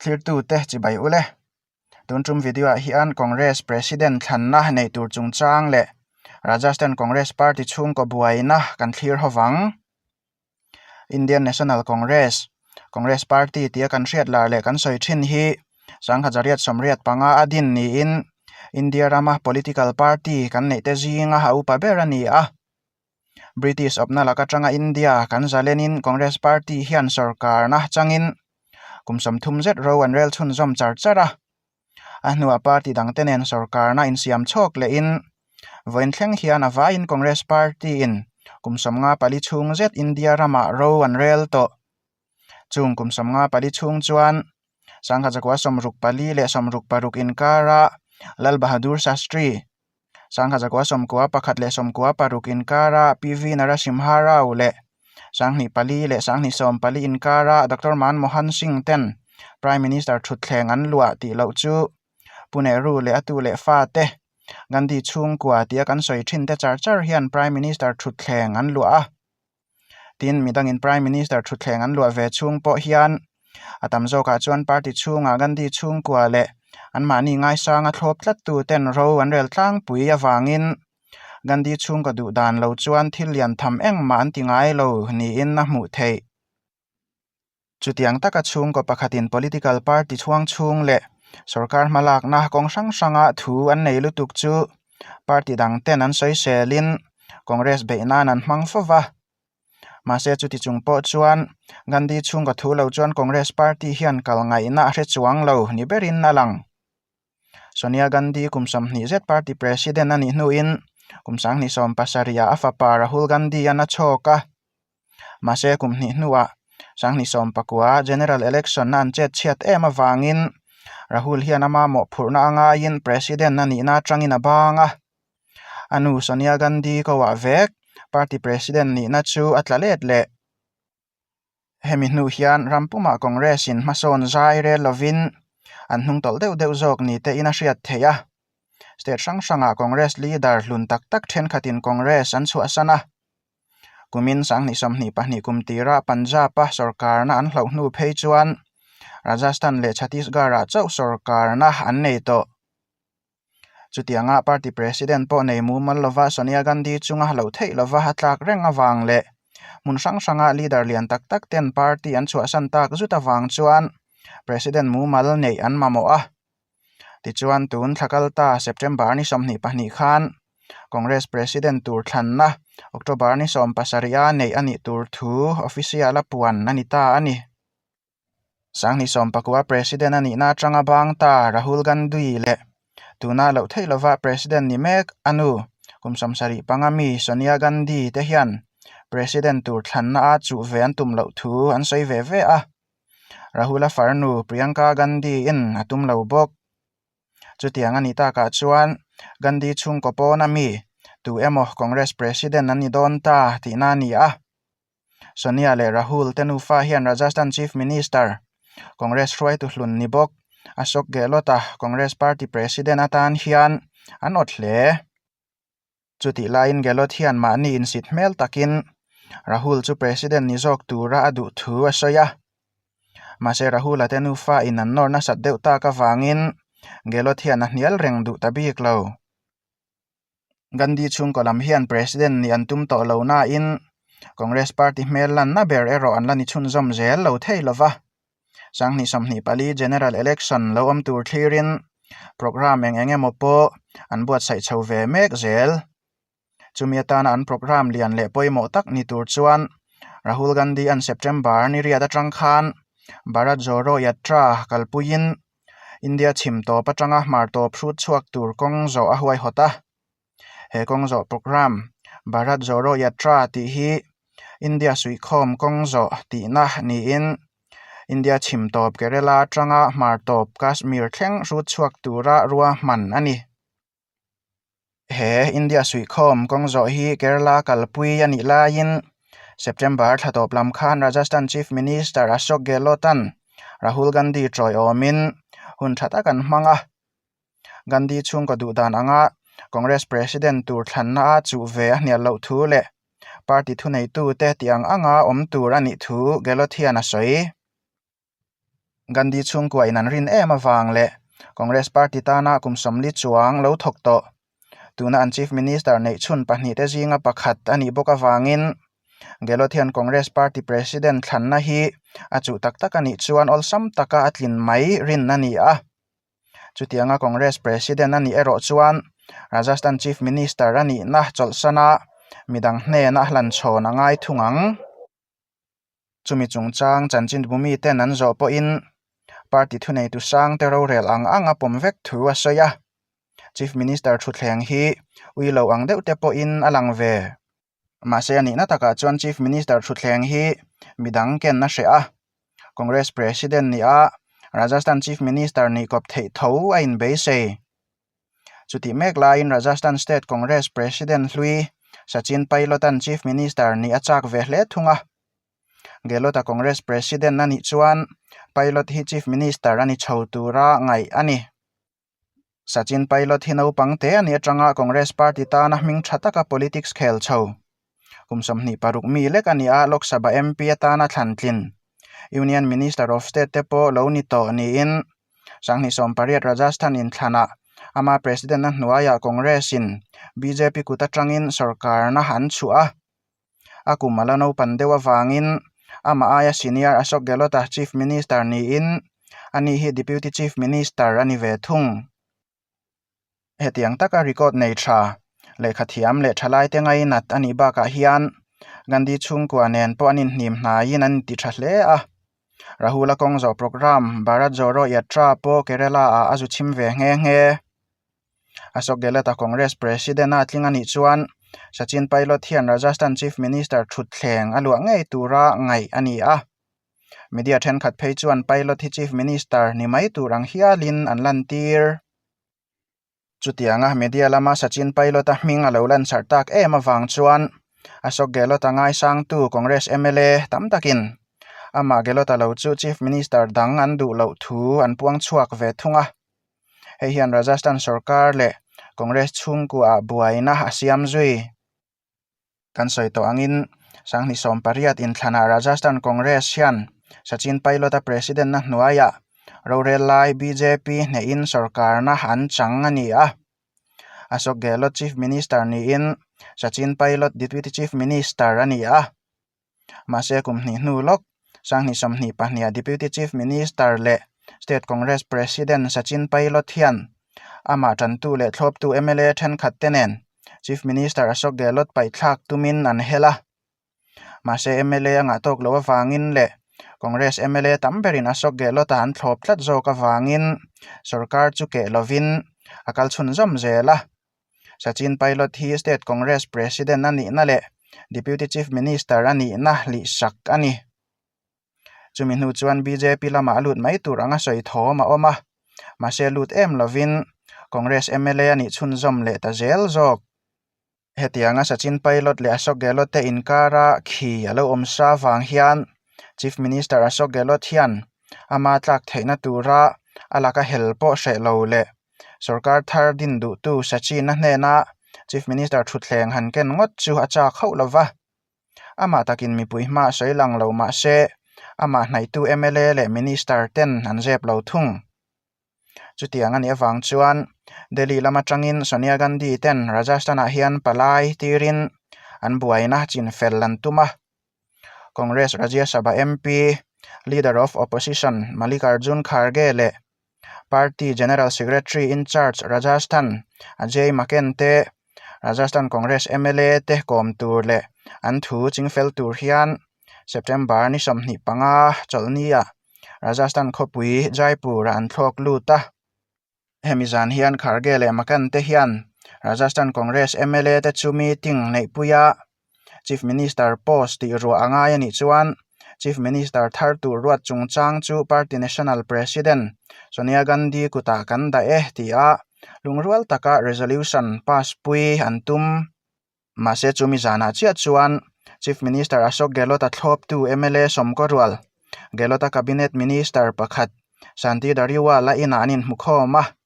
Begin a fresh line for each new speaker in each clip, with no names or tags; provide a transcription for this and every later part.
Thlirtute chibai ule. Tun tum video ah hian Congress President thlanna nei tur chungchang leh Rajasthan Congress Party chhungkaw buaina kan thlir ho vang. Indian National Congress, Congress Party tia kan hriat lar leh kan sawi thin hi sangha zariat sawmriat panga a din niin India rama political party kan neih te zinga a upa ber a ni a. British awpna lak atanga India kan zalenin Congress Party hian sorkarna changin kum 30 zet ro an rel chhunzawm char char a. A hnuah party dangte nen sorkarna insiam chhawk lehin vawiin thleng hian a vaiin Congress Party in kum 54 chhung zet India ramah ro an rel tawh. Chung kum 54 chhung chuan 1964 leh 66 inkara Lal Bahadur Shastri, 1991 leh 96 inkara PV Narasimha Rao leh 2004 leh 2014 inkara Doctor Manmohan Singh ten Prime Minister thutthleng an luah tih loh chu Pu Nehru leh a tu leh fa te Gandhi chhungkua tia kan sawi thin te char char hian Prime Minister thutthleng an luah a. Tin, midangin Prime Minister thutthleng an luah ve chhung pawh hian a tam zawkah chuan party chhungah Gandhi chhungkua leh anmahni ngaisanga thlawp tlattu ten ro an rel tlangpui avangin Gandhi chhungkaw duh dan lo chuan thil lian tham engmah an ti ngai lo niin a hmuh theih. Chutiang taka chhungkaw pakhatin political party chhuang chhung leh sorkar hmalakna kawng hrang hranga thu an nei lutuk chu party dang ten an sawiselin Congress beih nan an hmang fo va. Mahse chuti chung pawh chuan Gandhi chhungkaw thu lo chuan Congress party hian kal ngaihna a hre chuang lo ni berin a lang. Sonia Gandhi kum 20 zet party president a nih hnuin kum 2017 ah a fapa Rahul Gandhi an a chhawk a. Mahse kum hnih hnuah 2019 General Election a an chet chhiat em avangin Rahul hian a mamawh phurhna a ngaiin President a nihna atangin a bang a. A nu Sonia Gandhi koah vek party president nihna chu a tla let leh. Hemi hnu hian ram pumah Congress in hmasawn zai rel lovin an hnungtawlh deuh deuh zawk ni te in a hriat theih a. State hrang hrangah Congress leader hlun tak tak thenkhatin Congress an chhuahsan a. Kumin 2022 kum tira Punjab-a sorkarna an hlauh hnu phei chuan Rajasthan leh Chhattisgarh-ah chauh sorkarna an nei tawh. Chutianga party president pawh nei mumal lova Sonia Gandhi chunga loh theih lova a tlak reng avang leh hmun hrang hranga leader lian tak tak ten party an chhuahsan tak zut avang chuan president mumal neih an mamawh a. Tichuan tun thla kal ta September ni 22 khan Congress president tur thlanna October ni 17 a neih a nih tur thu official a puan a ni ta a ni. 2019 President a nihna atanga bang ta Rahul Gandhi leh tuna loh theih lova President ni mek a nu kum 75 mi Sonia Gandhi te hian President tur thlanna a chuh ve an tum loh thu an sawi ve ve a. Rahul-a farnu Priyanka Gandhi in a tum lo bawk. Chutiang a nih takah chuan Gandhi chhungkaw pawna mi tu emaw Congress President an ni dawn ta tihna a ni a. Sonia leh Rahul te nufa hian Rajasthan Chief Minister, Congress hruaitu hlun ni bawk Ashok Gehlot-a Congress Party President atan hian an awt hle. Chutih laiin Gehlot hian mahni insit hmel takin Rahul chu President ni zawk tura a duh thu a sawi a. Mahse Rahul-a te nufa in an nawr nasat deuh tak avangin Gehlot hian a hnial reng duh ta bik lo. Gandhi chhungkaw lam hian President nih an tum tawh lo nain Congress Party hmel lanna ber erawh an la ni chhunzawm zel lo thei lo va. 2024 General Election lo awm tur thlirin programme eng eng emaw pawh an buatsaih chho ve mek zel. Chumi atana an programme lian leh pawimawh tak ni tur chuan Rahul Gandhi an September ni riat atang khan Bharat Jodo Yatra kalpuiin India chhim tawp atanga hmar tawp hrut chhuak tur kawng zawh a huaihawt a. He kawng zawh programme Bharat Jodo Yatra tih hi India suihkhawm kawng zawh tihna niin India chhim tawp Kerala atanga hmar tawp Kashmir thleng hrut chhuak tura ruahman a ni. He India suihkhawm kawng zawh hi Kerala kalpui a nih laiin September thla tawp lam khan Rajasthan Chief Minister Ashok Gehlot-a'n Rahul Gandhi tawiawmin hun tha tak an hmang a. Gandhi chhungkaw duh dan anga Congress President tur thlanna a chuh ve a hnial loh thu leh party thuneitute tih ang anga awm tur a nih thu Gehlot hian a sawi. Gandhi chhungkua in an rin em avang leh Congress party tana kum 40 chuang lo thawk tawh. Tuna an Chief Minister neih chhun pahnihte zinga pakhat a nih bawk avangin Gehlot hian Congress party President thlanna hi a chuh tak tak a nih chuan awlsam taka a tlin mai rin a ni a. Chutianga Congress President a nih erawh chuan Rajasthan Chief Minister a nihna chawlhsana midang hnena a hlanchhawn a ngai thung ang. Chumi chungchang chanchinbu miten an zawh pawhin party thuneitu sangte rorel ang ang a pawm vek thu a sawi a. Chief Minister thutthleng hi ui lo ang deuh te pawhin a lang ve. Mahse a nihna takah chuan Chief Minister thutthleng hi midang ken a hreh a. Congress President nih a Rajasthan Chief Minister nih kawp theih tho a inbeisei. Chutih mek laiin Rajasthan State Congress President hlui Sachin Pilot-a'n Chief Minister nih a chak ve hle thung a. Gehlot-a Congress President a nih chuan Pilot hi Chief Minister a ni chho tura ngaih a ni. Sachin Pilot hi naupang te a nih atanga Congress Party tana hming tha taka politics khel chho. Kum 26 mi lek a ni a, Lok Sabha MP atana thlan tlin Union Minister of State te pawh lo ni tawh niin 2018 Rajasthan inthlanah ama President-a hnuaiah Congress-in bjp kut atangin sorkarna an chhuah a. A kum a la naupan deuh avangin amah aia senior Ashok Gehlot-a Chief Minister niin ani hi Deputy Chief Minister a ni ve thung. Hetiang taka record nei tha, lehkha thiam leh thalaite ngainat a nih bakah hian Gandhi chhungkua nen pawh an inhnim hnaiin an inti tha hle a. Rahul-a kawng zawh programme Bharat Joro Yatra pawh Kerala-ah a zu chhim ve nghe nghe. Ashok Gehlot-a Congress President-a tling a nih chuan Sachin Pilot hian Rajasthan Chief Minister thutthleng a luah ngei tura ngaih a ni a. Media thenkhat phei chuan Pilot hi Chief Minister ni mai tur ang hialin an lantir. Chutianga media lama Sachin Pilot-a hming a lo lansarh tak em avang chuan Ashok Gehlot-a ngaisangtu Congress mla tam takin amah Gehlot-a lo chu Chief Minister dang an duh loh thu an puang chhuak ve thung a. Hei hian Rajasthan sorkar leh Congress chhungkuaah buaina a siam zui. Kan sawi tawh angin 2018 inthlanah Rajasthan Congress hian Sachin Pilot-a President-na hnuaiah rorel lai bjp hnehin sorkarna an chang a ni a. Ashok Gehlot Chief Minister niin Sachin Pilot Deputy Chief Minister a ni a. Mahse kum hnih hnu lawk 2022-ah Deputy Chief Minister leh State Congress President Sachin Pilot hian amah tantu leh thlawptu mla thenkhat te nen Chief Minister Ashok Gehlot paihthlak tumin an hel a. Mahse mla a ngah tawk loh avangin leh Congress mla tam berin Ashok Gehlot-a an thlawp tlat zawk avangin sorkar chu keh lovin a kal chhunzawm zel a. Sachin Pilot hi State Congress President a nihna leh Deputy Chief Minister a nihna hlihsak a ni. Chumi hnu chuan bjp lamah a lut mai tur anga sawi thawm a awm a, mahse lut em lovin Congress mla a nih chhunzawm leh ta zel zawk. Hetianga Sachin Pilot leh Ashok Gehlot te inkara khi a lo awm sa vang hian Chief Minister Ashok Gehlot hian ama tlak theihna tura a laka hel pawh hreh lo leh Sorkar thar din duhtu Sachin-a hnena Chief Minister thutthleng han ken ngawt chu a chak hauh lo va. Amah takin mipui hma sawi lang lo mah se, amah hnaihtu mla leh Minister ten an zep lo thung. Chutiang a nih avang chuan Delhi lam atangin Sonia Gandhi ten Rajasthan-ah hian palai tirin an buaina chinfel an tum a. Congress Rajya Sabha MP, Leader of Opposition Mallikarjun Kharge leh Party General Secretary in charge Rajasthan Ajay Maken te, Rajasthan Congress mla te kawm tur leh an thu chingfel tur hian September ni 25 chawlhniah Rajasthan khawpui Jaipur-ah an thlawk lut a. Hemi zan hian Kharge leh Maken te hian Rajasthan Congress mla te chu meeting neihpui a, Chief Minister post tih ruah a ngai a nih chuan Chief Minister thar tur ruat chungchang chu Party National President Sonia Gandhi kutah kan dah e ti a lungrual taka resolution pass pui an tum. Mahse chumi zanah chiah chuan Chief Minister Ashok Gehlot-a thlawptu mla sawmkaw rual Gehlot-a Cabinet Minister pakhat Shanti Dhariwal-a inah an inhmukhawm a.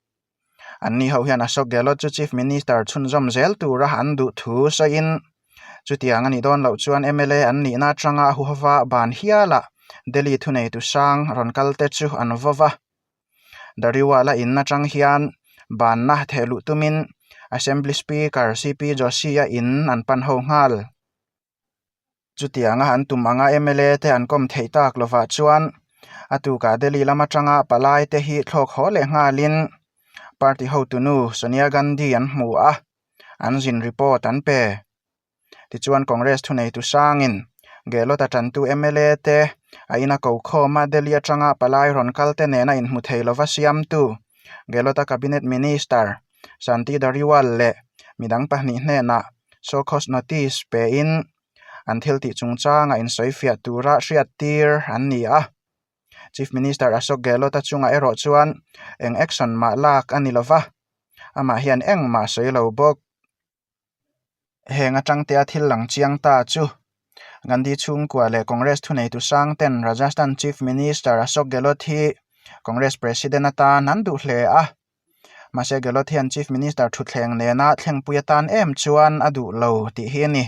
Anni ho hian Ashok Gehlot chu Chief Minister chhunzawm zel tura an duh thu sawiin chutiang a nih dawn loh chuan mla an nihna atanga a huhova ban hialah Delhi thuneitu sang rawn kal te chu an vaw va. Dhariwal-a in atang hian banna theh luh tumin Assembly Speaker CP Joshi-a in an pan ho nghal. Chutianga an tum anga mla te an kawm theih tak lovah chuan a tukah Delhi lam atanga palai te hi thlawk haw leh nghalin party hotunu Sonia Gandhi an hmu a, an zin report an pe. Tichuan Congress thuneitu sangin Gehlot-a tantu mla te a ina ko khawm a Delhi atanga palai rawn kal te nena inhmu thei lova siamtu Gehlot-a cabinet minister Shanti Dhariwal leh midang pahnih hnenah show cause notice pein an thil tih chungchanga insawifiah tura hriattir an ni a. Chief Minister Ashok Gehlot-a chungah erawh chuan eng action mah lak a ni lova, amah hian engmah sawi lo bawk. Heng atangtea thil lang chiang ta chu Gandhi chhungkua leh Congress thuneitu sang ten Rajasthan Chief Minister Ashok Gehlot hi Congress President atan an duh hle a. Mahse Gehlot hian Chief Minister thutthleng nena thlengpui atan em chuan a duh lo tih hi a ni.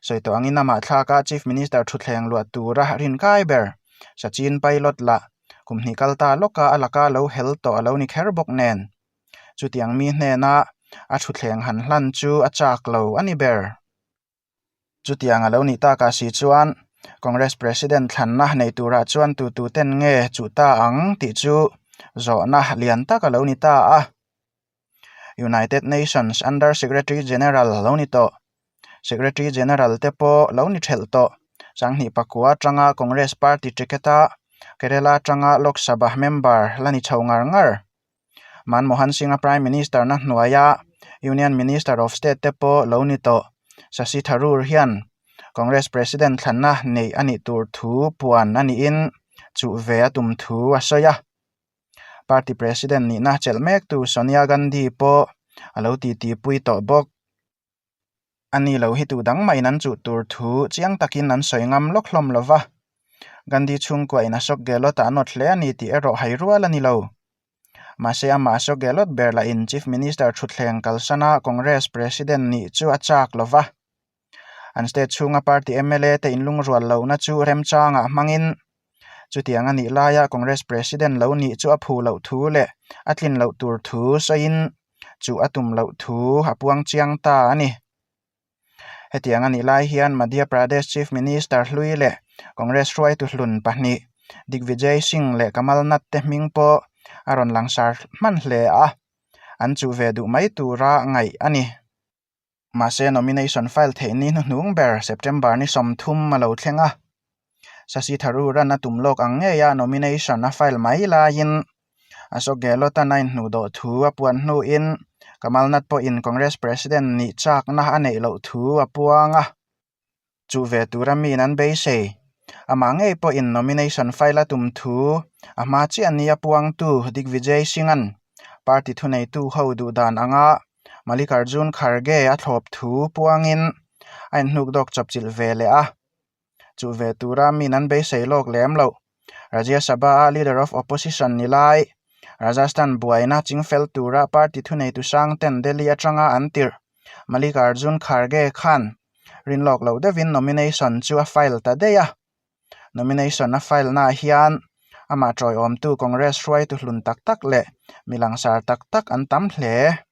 Sawi tawh angin amah thlaka Chief Minister thutthleng luah tura rinkai ber Sachin Pilot lah kum hnih kal ta lawka a laka lo hel tawh a lo ni kher bawk nen. Chutiang mi hnena a thutthleng han hlan chu a chak lo a ni ber. Chutiang a lo nih takah si chuan Congress President thlanna nei turah chuan tutu ten nge chuh ta ang tih chu zawhna lian tak a lo ni ta a. United Nations Under Secretary General lo ni tawh, Secretary General te pawh lo ni thelh tawh. Sanghnih pakua atanga Congress Party ticket-a Kerala atanga Lok Sabha member la ni chho ngar ngar. Manmohan Singh-a Prime Minister na hnuaia Union Minister of State te pawh lo ni tawh. Shashi Tharoor hian Congress President thlanna neih a nih tur thu puan a niin chuh ve a tum thu a sawi a. Party President nihna chelh mektu Sonia Gandhi pawh a lo titi pui tawh bawk. A ni lo hi tu dang mahin an chuh tur thu chiang takin an sawi ngam lawk hlawm lo va. Gandhi chhungkua in Ashok Gehlot-a a nawt hle a ni tih erawh hai rual a ni lo. Mahse amah Ashok Gehlot ber lahin Chief Minister thutthleng kalsana Congress President nih chu a chak lo va. An state chhunga party mla te inlungrual lohna chu remchangah hmangin chutiang a nih laia Congress President lo nih chu a phu loh thu leh a tlin loh tur thu sawiin chuh a tum loh thu a puang chiang ta a ni. Hetiang a nih lai hian Madhya Pradesh Chief Minister hlui leh Congress hruaitu hlun pahnih Digvijay Singh leh Kamal Nath te hming pawh a rawn langsar hman hle a, an chuh ve duh mai tura ngaih a ni. Mahse nomination file theih ni hnuhnung ber September ni 30 a lo thleng a. Shashi Tharoor-a'n a tum lawk ang ngeia nomination a file mai laiin Ashok Gehlot-a'n a inhnuhdawh thu a puan hnuin Kamal Nath pawhin Congress President nih chakna a neih loh thu a puang a. Chuh ve tura miin an beisei. Amah ngei pawhin nomination file a tum thu a hma chiah nia puangtu Digvijay Singh-a'n party thuneitu ho duh dan anga Mallikarjun Kharge a thlawp thu puangin a inhnukdawk chawpchilh ve leh a. Chuh ve tura miin an beisei lawk lem loh. Rajya Sabha-a Leader of Opposition ni lai Rajasthan buaina chingfel tura party thuneitu sang ten Delhi atanga an tirh Mallikarjun Kharge khan rinlawk loh deuhin nomination chu a file ta daih a. Nomination a file naah hian amah tawiawmtu Congress hruaitu hlun tak tak leh mi langsar tak tak an tam hle.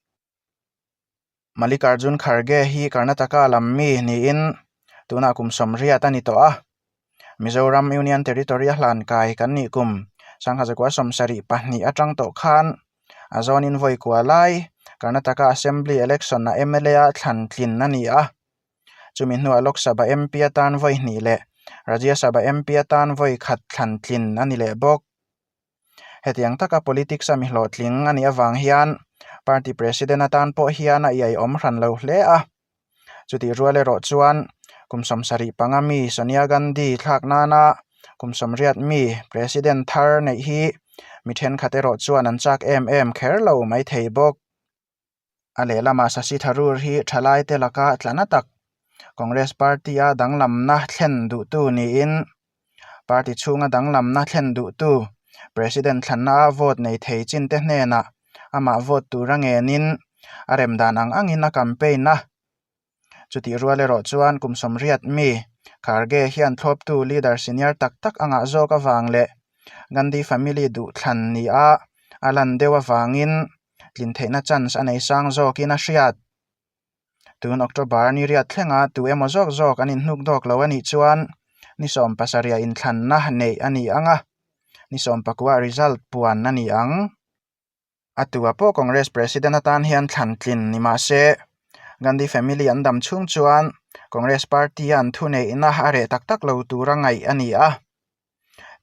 Mallikarjun Kharge hi Karnataka lam mi niin tunah kum sawmriat a ni tawh a. Mizoram Union Territory a hlan kai kan nih kum sangha zakua 72 atang tawh khan a zawnin vawi kua lai Karnataka Assembly Election-a mla a thlan tlin a ni a. Chumi hnuah Lok Sabha MP atan vawi hnih leh Rajya Sabha MP atan vawi khat thlan tlin a ni leh bawk. Hetiang taka politics a mi hlawhtling a nih avang hian party president atan pawh hian a iaiawm hran lo hle a. Chutih rual erawh chuan kum 75 mi Sonia Gandhi thlak nana kum 80 mi president thar neih hi mi thenkhat erawh chuan an chak em em kher lo maithei bawk. A lehlamah Shashi Tharoor hi thalaite laka tla na tak Congress party-a danglamna thlen duhtu niin party chhunga danglamna thlen duhtu President thlanna-a vote nei thei chinte hnenah amah vote tura ngenin a rem dan ang angin a campaign a. Chutih rual erawh chuan kum 80 mi. Kharge hian thlawptu leader senior tak tak a ngah zawk avang leh Gandhi family duhthlan nia a lan deuh avangin tlin theihna chance a nei sang zawkin a hriat. Tun October ni riat thlenga tu emaw zawk zawk an inhnuk dawk lo a nih chuan ni sawmpasarih inthlanna neih a ni ang a, ni sawmpakua result puan a ni ang. A tua pawh Congress President atan hian thlan tlin ni mah se, Gandhi family an dam chhung chuan Congress party-a an thuneihna a reh tak tak lo tura ngaih a ni a.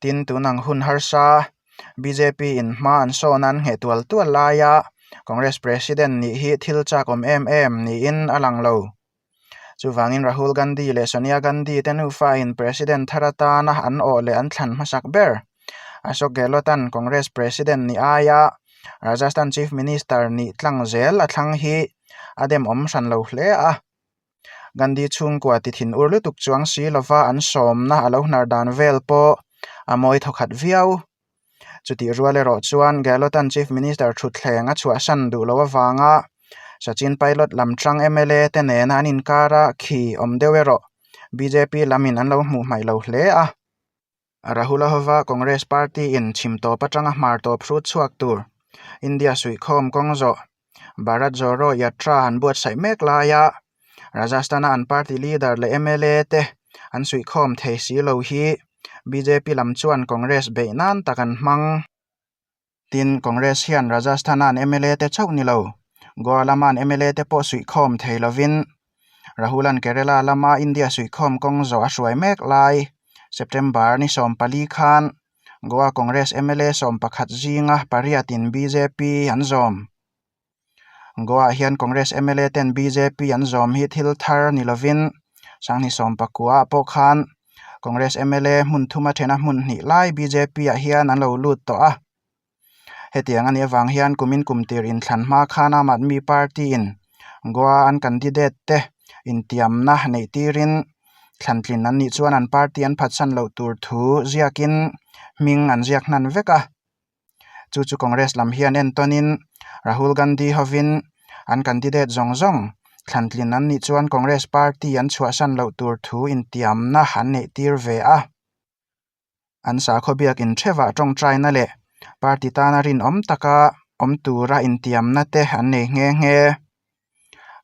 Tin, tun ang hun harsa BJP-in hma an sawn an ngheh tual tual laia Congress President nih hi thil chak awm em em niin a lang lo. Chuvangin Rahul Gandhi leh Sonia Gandhi te nufain President thar atana an awh leh an thlan hmasak ber Ashok Gehlot-a'n Congress President ni aia Rajasthan Chief Minister nih tlang zel a thlang hi a demawm hran lo hle a. Gandhi chhungkua ti thin ur lutuk chuang si lova an sawmna a lo hnar dan vel pawh a mawi thawkhat viau. Chutih rual erawh chuan Gehlot-a'n Chief Minister thutthleng a chhuahsan duh loh avanga Sachin Pilot lam tang mla te nena an inkara khi awm deuh erawh bjp lamin an lo hmuh hmaih lo hle a. Rahul-a hova Congress party-in chhim tawp atanga hmar tawp hrut chhuak tur India suihkhawm kawng zawh Bharat Joro Yatra an buatsaih mek laia Rajasthan-a an party leader leh mla te an suihkhawm thei si lo hi bjp lam chuan Congress beih nan tak an hmang. Tin, Congress hian Rajasthan-a an mla te chauh ni lo, Goa lama an mla te pawh suihkhawm thei lovin Rahul-a'n Kerala lama India suihkhawm kawng zawh a hruai mek lai September ni 14 khan Goa Congress mla 11 zinga pariatin bjp an zawm. Goa ah hian Congress mla ten bjp an zawm hi thil thar ni lovin Sanghni sawmpakua ah pawh khan Congress mla hmun thuma thena hmun hnih lai bjp ah hian an lo lut tawh a. Hetiang a nih avang hian kumin kum tir inthlan hma khan Aam Aadmi Party in Goa an candidate te intiamna neih tirin thlantlin an nih chuan an party an phatsan loh tur thu ziakin hming an ziak hnan vek a. Chu chu Congress lam hian entawnin Rahul Gandhi hovin an candidate zawng zawng thlantlin an nih chuan Congress party an chhuahsan loh tur thu intiamna an neih tir ve a. An sakhaw biakin thevah tawngtaina leh party tana rinawm taka awm tura intiamna te an nei nghe nghe.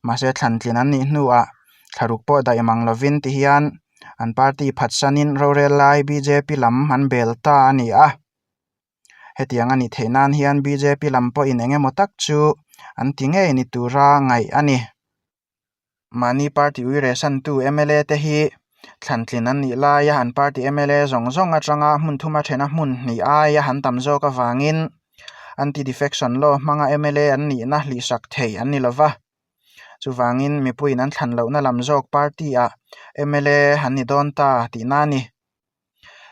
Mahse thlantlin an nih hnuah thlaruk pawh daih mang lovin ti hian an party phatsanin rorel lai bjp lam an bel ta a ni a. Hetiang a nih theih nan hian bjp lam pawhin eng emaw tak chu an ti ngei ni tura ngaih a ni. Mahni party uiresantu mla te hi thlantlin an nih laia an party mla zawng zawng atanga hmun thuma thena hmun hnih aia han tam zawk avangin anti-defection law hmanga mla an nihna hlihsak thei an ni lova. Chuvangin mipuiin an thlan lohna lam zawk party-ah mla an ni dawn ta tihna a ni.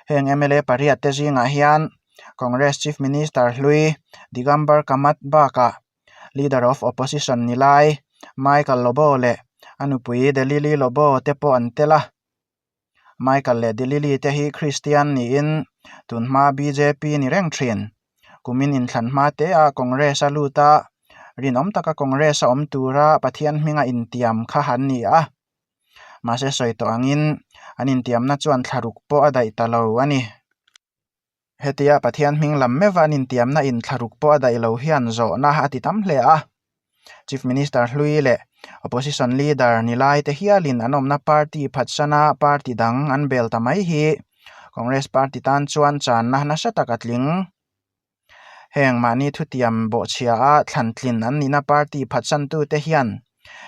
Heng mla pariat te zingah hian Congress Chief Minister hlui Digambar Kamat bakah Leader of Opposition ni lai Michael Lobo leh a nupui Delili Lobo te pawh an tel a. Michael leh Delili te hi Kristian niin tunhma bjp ni reng thin. Kumin inthlan hma te ah Congress a lut a, rinawm taka Congress a awm tura Pathian hminga intiam kha an ni a. Mahse sawi tawh angin an intiamna chuan thlaruk pawh a daih ta lo a ni. Hetia Pathian hming lam meuha an intiamna in thlaruk pawh a daih lo hian zawhna a ti tam hle a. Chief Minister hlui leh Opposition Leader ni lai te hialin an awmna party phatsana party dang an bel ta mai hi Congress party tan chuan channa nasa tak a tling. Heng mahni thutiam bawhchhia a thlantlin an nihna party phatsantute hian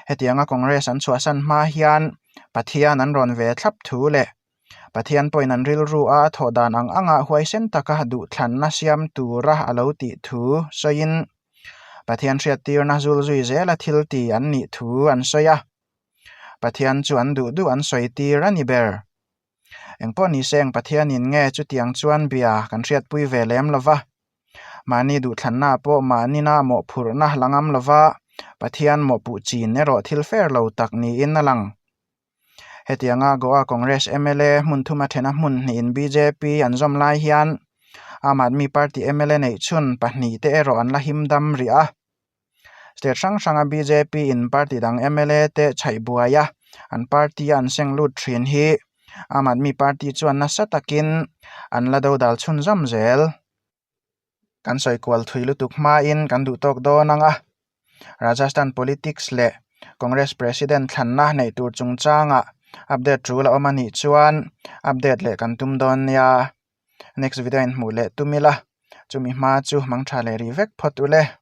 hetianga Congress an chhuahsan hma hian Pathian an rawn ve thlap thu leh Pathian pawhin an rilru a thawh dan ang anga huaisen taka duhthlanna siam tura a lo tih thu sawiin Pathian hriattirna zul zui zela thil ti an nih thu an sawi a. Pathian chu an duh duh an sawi tir a ni ber. Engpawh ni se eng Pathianin nge chutiang chuan bia kan hriatpui ve lem lo va. Mahni duhthlanna pawh mahnina mawhphurhna la ngam lo va, Pathian mawhpuh chin erawh thil fair lo tak niin a lang. Hetianga Goa Congress mla hmun thuma thena hmun hnihin bjp an zawm lai hian Aam Aadmi Party mla neih chhun pahnihte erawh an la him dam rih a. State hrang hranga bjp in party dang mla te chhaih buai a, an party a an seng lut thin hi. Aam Aadmi Party chuan nasa takin an la dodal chhunzawm zel. Kan sawi kual thui lutuk hmain kan duh tawk dawn ang a, Rajasthan politics leh Congress President thlanna neih tur chungchangah update tul a awm a nih chuan update leh kan tum dawn nia. Next video in hmuh leh tum ila, chumi hma chu mangtha leh rih vek phawt ule.